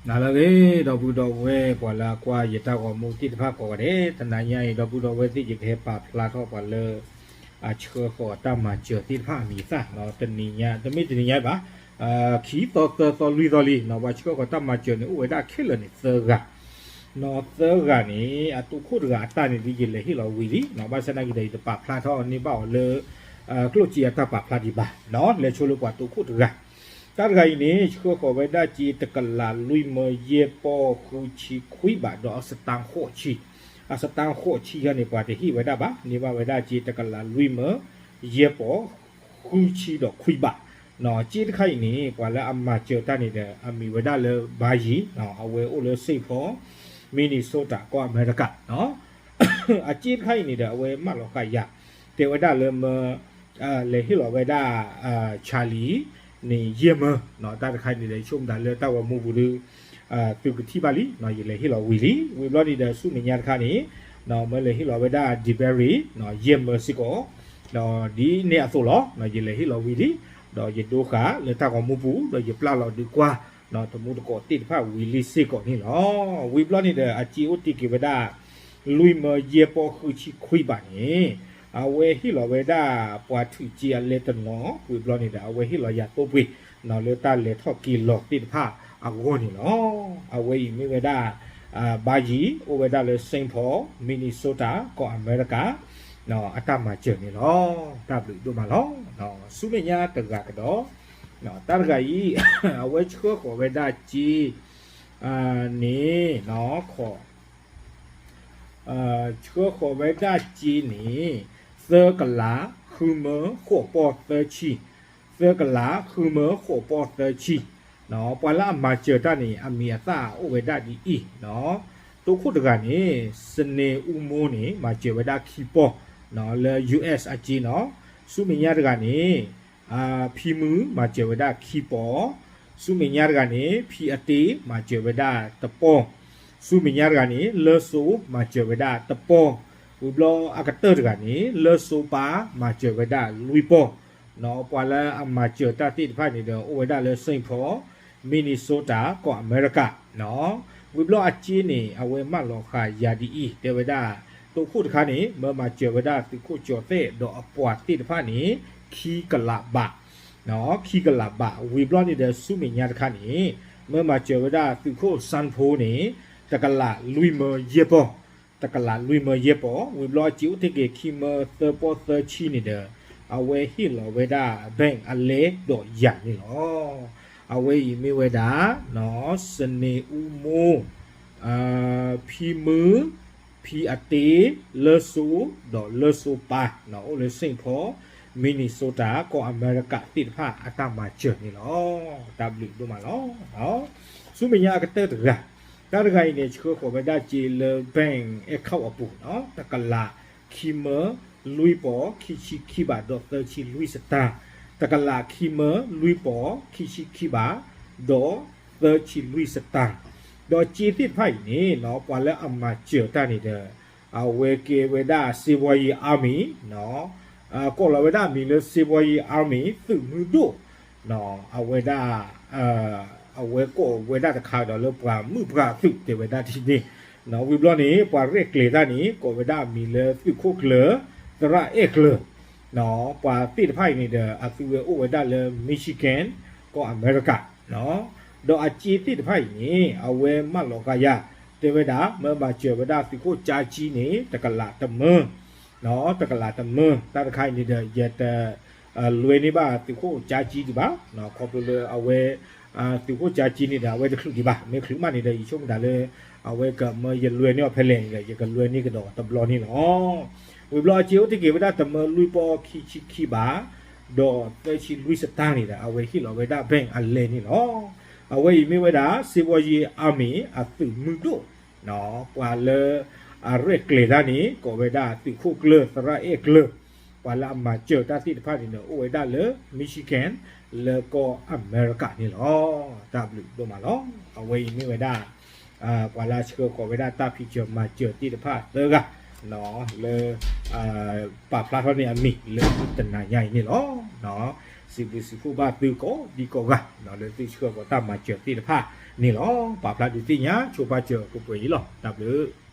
နၤလၢအဂ့ၤ ဒီပုၢ်ဒီဝဲၢ် ပှၤလၢအကွၢ်ယတၢ်ဂီၤမူသ့ၣ်တဖၣ်ကိးဂၤဒဲး, တနၤညါအံၤ ဒီပုၢ်ဒီဝဲၢ်သ့ၣ် ယကဟဲပာ်ဖျါထီၣ်ပှၤလၢ အဆှၢဃီၤတၢ်မၤစၢၤသ့ၣ်တဖၣ်အမံၤအသၣ်, တနံၤညါ တမ့ၢ်တနံၤညါဘၣ်, ခံသီသၢသီလွံၢ်သီလံ, ပှၤဆှၢဃီၤတၢ်မၤစၢၤန့ၣ် အိၣ်ဝဲဒၣ်ခဲလၢာ်န့ၣ်သၢဂၤ, သၢဂၤန့ၣ် အတိခိၣ်တဂၤအတၢ်န့ၣ်ဒ်ယလဲၤဟ့ၣ်လီၤဝံၤလံ, ဘၣ်ဆၣ်သနာ်က့ဒီး ယတပာ်ဖျါထီၣ်န့ၢ်ဘၣ်အီၤလၢ ကျိၣ်စ့အတၢ်ပာ်ဖျါဒံးဘၣ်, လဲၤဆိလၢပှၤတိခိၣ်တဂၤ, တၢ်တဂၤအံၤန့ၣ် ဆှၢဃီၤဝဲဒၣ်စ့တကလးလွံၢ်မၢယဲၢ်ပီၢ်ဃုဆံခွံဘးဒီးအစတါဃိးဆံ, အစတါဃိးဆံခါန့ၣ် ပှၤတဟ့ၣ်ဝဲဒၣ်ဘၣ်, န့ၢ်ဘၣ်ဝဲဒၣ်စ့တကလးလွံၢ်မၢ ယဲၢ်ပီၢ်ဃုဆံဒီးခွံဘး, စ့တခါအံၤန့ၣ် ပှၤလၢအမၤစၢၤတၢ်န့ၣ်ဒီး အမံၤဝဲဒၣ်လၢ ဘါယံၤ, အဝဲအိၣ်လၢ Saint Paul, Minnesota ကီၢ်အမဲရကၤ, အစ့တခါအံၤန့ၣ်ဒီး အဝဲမၢလီၤဃာ်ယၤ, တဲဝဲဒၣ်လၢမၢ လဲၤဟ့ၣ်လီၤဝဲဒၣ် Charlie န့ၣ်ယဲၢ်မၢ, တၢ်တခါအံၤန့ၣ်ဒီး ယဆိကမိၣ်ဒၣ်လၢတၢ်ဂီၤမူပူၤဒီး သုကထံၣ်ဘၣ်လံ, ယလဲၤဟ့ၣ်လီၤဝံၤလံ, ဝံၤဘျီန့ၣ်ဒီး ဆူမဲာ်ညါတခါန့ၣ် မၢလဲၤဟ့ၣ်လီၤဝဲဒၣ် DeBerry ယဲၢ်မၢစ့ၢ်ကီး, ဒီးဒ်န့ၣ်အသိးလီၤ, ယလဲၤဟ့ၣ်လီၤဝံၤလံ, ဒီးယဒိဃာ်လၢတၢ်ဂီၤမူပူၤ ဒီးယပျၢ်လီၤဒုးကွၢ် တမူတကိးသ့ၣ်တဖၣ်ဝံၤလံစ့ၢ်ကီးန့ၣ်လီၤ. ဝံၤဘျီန့ၣ်ဒီး အစ့အိၣ်တ့ၢ်က့ၤဝဲဒၣ် လွံၢ်မၢယဲၢ်ပီၢ်ဃုဆံခွံဘးန့ၣ် အဝဲဟ့ၣ်လီၤဝဲဒၣ်ပှၤထုးစ့အလဲတနီၤ, ဝံၤဘျီန့ၣ်ဒီး အဝဲဟ့ၣ်လီၤယၤသိပှ့ၤ လၢတၢ်လဲၤထီၣ်က့ၤလီၤသ့ၣ်တဖၣ်အဂီၢ်န့ၣ်လီၤ. အဝဲအံၤမ့ၢ်ဝဲဒၣ် ဘါယံၤ အိၣ်ဝဲဒၣ်လၢ Saint Paul, Minnesota ကီၢ်အမဲရကၤ အတၢ်မၤစၢၤန့ၣ်လီၤ. တၢ်ဘျုးဒိၣ်မးလီၤ. ဆူမဲာ်ညါတဂၤကဒီး, တၢ်တဂၤအံၤ အဝဲဆှၢဃီၤဝဲဒၣ်စ့ န့ၣ် ဆှၢဃီၤဝဲဒၣ်စ့န့ၣ် သၢကလး ဃုမၢ ဃိးပီၢ်သၢဆံ, သၢကလး ဃုမၢ ဃိးပီၢ်သၢဆံ, ပှၤလၢအမၤစၢၤတၢ်န့ၣ် အမံၤအသၣ်အိၣ်ဝဲဒၣ်ဒ်အံၤ, တိခိၣ်တဂၤန့ၣ် စန့ၤအူမိၢ်န့ၣ် မၤစၢၤဝဲဒၣ်ခံပီၢ် လၢ US အစ့နီၤ, ဆူမဲာ်ညါတဂၤန့ၣ် ဖံမုၢ်မၤစၢၤဝဲဒၣ်ခံပီၢ်, ဆူမဲာ်ညါတဂၤန့ၣ် ဖံအတ့မၤစၢၤဝဲဒၣ်တပီၢ်, ဆူမဲာ်ညါတဂၤန့ၣ် လၢစိမၤစၢၤဝဲဒၣ်တပီၢ်, ဝံၤဘျီအကတၢၢ်တဂၤန့ၣ် လၢစိပၢ်မၤစၢၤဝဲဒၣ်လွံၢ်ပီၢ်, ပှၤလၢအမၤစၢၤတၢ်သ့ၣ်တဖၣ်န့ၣ်ဒီး အိၣ်ဝဲဒၣ်လၢ Saint Paul, Minnesota ကီၢ်အမဲရကၤ ဝံၤဘျီအစ့န့ၣ် အဝဲမၢလီၤဃာ်ယၤဒ်အံၤ, တဲဝဲဒၣ် တိခိၣ်တခါန့ၣ် မၢမၤစၢၤဝဲဒၣ်သုးခိၣ်ကၠီၤသဲးဒီးအပှၤသ့ၣ်တဖၣ်န့ၣ် ခံကလးဘး, ခံကလးဘး, ဝံၤဘျီန့ၣ်ဒီး ဆူမဲာ်ညါတခါန့ၣ် မၢမၤစၢၤဝဲဒၣ်သုးခိၣ် Saint Paul န့ၣ် တကလးလွံၢ်မၢယဲၢ်ပီၢ်, တကလးလွံၢ်မၢယဲၢ်ပီၢ်, ဝံၤဘျီအစ့အိၣ်တ့ၢ်က့ၤခံမၢသၢပီၢ်သၢဆံန့ၣ်ဒီး အဝဲဟ့ၣ်လီၤဝဲဒၣ် bank အလဲဒီးယၤန့ၣ်လီၤ. အဝဲအံၤမ့ၢ်ဝဲဒၣ် စန့ၤအူမိၢ်, ဖံမုၢ်, ဖံအတ့, လၢစိ, ဒီးလၢစိပၢ် အိၣ်လၢ Saint Paul, Minnesota ကီၢ်အမဲရကၤသ့ၣ်တဖၣ်အတၢ်မၤစၢၤန့ၣ်လီၤ. တၢ်ဘျုးဒိၣ်မးလီၤ. ဆူမဲာ်ညါအကတၢၢ်တဂၤ, တၢ်တဂၤအံၤန့ၣ် ဆှၢဃီၤဝဲဒၣ်စ့လၢ bank account အပူၤ, တကလး ခံမၢ လွံၢ်ပီၢ် ခံဆံခံဘး ဒီးသၢဆံလွံၢ်စတၢ်, တကလး ခံမၢ လွံၢ်ပီၢ် ခံဆံခံဘး ဒီးသၢဆံလွံၢ်စတၢ်, ဒီးစ့သ့ၣ်တဖၣ်အံၤန့ၣ် ပှၤလၢအမၤစၢၤတၢ်န့ၣ်ဒီး အဝဲကဲဝဲဒၣ် စ့ဘီယံၤ Army, ကိးလီၤဝဲဒၣ်အမံၤလၢ စ့ဘီယံၤ Army သုးမုၢ်ဒိၣ်, အဝဲဒၣ် အဝဲကိးဝဲဒၣ်တခါဒီးလၢပှၤမုၣ်ပှၤသုးတဲဝဲဒၣ်ဒ်န့ၣ်, ဝံၤဘျီန့ၣ် ပှၤရဲၣ်ကျဲၤတၢ်န့ၣ် ကိးဝဲဒၣ်အမံၤလၢသုးခိၣ်ကျၢၢ်, သရၣ်အဲၣ်ကျၢၢ်, ပှၤသ့ၣ်တဖၣ်အံၤန့ၣ်ဒီး အသုဝဲအိၣ်ဝဲဒၣ်လၢ Michigan ကီၢ်အမဲရကၤ, ဒီးအစ့သ့ၣ်တဖၣ်အံၤန့ၣ် အဝဲမၢလီၤဃာ်ယၤ, တဲဝဲဒၣ် မၢမၤစၢၤဝဲဒၣ်သုးခိၣ်ကၠါကၠံန့ၣ် တကလးတမၢ, တကလးတမၢ, တၢ်တခါအံၤန့ၣ်ဒီး ယတ လွဲန့ၢ်ဘၣ်သုးခိၣ်ကၠါကၠံဒံးဘၣ်, ခီဖျိလၢအဝဲ သုးခိၣ်ကၠါကၠံန့ၣ်ဒီး အဝဲတချုးဒံးဘၣ်, မ့ၢ်ချုးမးန့ၣ်ဒီး ယဆိကမိၣ်ဒၣ်လၢ အဝဲကမၢယလွဲန့ၢ်အီၤဖဲလဲၣ်န့ၣ်ဒီး ယကလွဲန့ၢ်ကဒီးတဘျီန့ၣ်လီၤ. ဝံၤဘျီအစ့အိၣ်တ့ၢ်က့ၤဝဲဒၣ်တမၢလွံၢ်ပီၢ်ခံဆံခံဘး ဒီးသၢဆံလွံၢ်စတၢ်န့ၣ်ဒီး အဝဲဟ့ၣ်လီၤဝဲဒၣ် bank အလဲန့ၣ်လီၤ. အဝဲအံၤမ့ၢ်ဝဲဒၣ် စ့ဘီယံၤ Army အသုးမုၢ်ဒိၣ်, ပှၤလၢအရဲၣ်ကျဲၤတၢ်န့ၣ် ကိးဝဲဒၣ်သုးခိၣ်ကျၢၢ် သရၣ်အဲၣ်ကျၢၢ်, ပှၤလၢအမၤစၢၤတၢ်သ့ၣ်တဖၣ်န့ၣ်ဒီး အိၣ်ဝဲဒၣ်လၢ Michigan လၢကီၢ်အမဲရကၤန့ၣ်လီၤ. တၢ်ဘျုးဒိၣ်မးလီၤ. အဝဲအံၤမ့ၢ်ဝဲဒၣ် ပှၤလၢအဆှၢဃီၤဝဲဒၣ်တၢ်ဖံးစၢၤမၤစၢၤသ့ၣ်တဖၣ်သၢဂၤ လၢ ပာ်ဖျါထီၣ်န့ၢ်အမံၤလၢတနၤညါအံၤန့ၣ်လီၤ. စံးဘျုးစံးဖှိၣ်ဘၣ်သုကိးဒံကိးဂၤ လၢသုဆှၢဃီၤတၢ်မၤစၢၤသ့ၣ်တဖၣ်န့ၣ်လီၤ. ပာ်ဖျါဒုးသ့ၣ်ညါဆိပာ်စၢၤပှဲၤပှဲၤအံၤလီၤ. တၢ်ဘျုး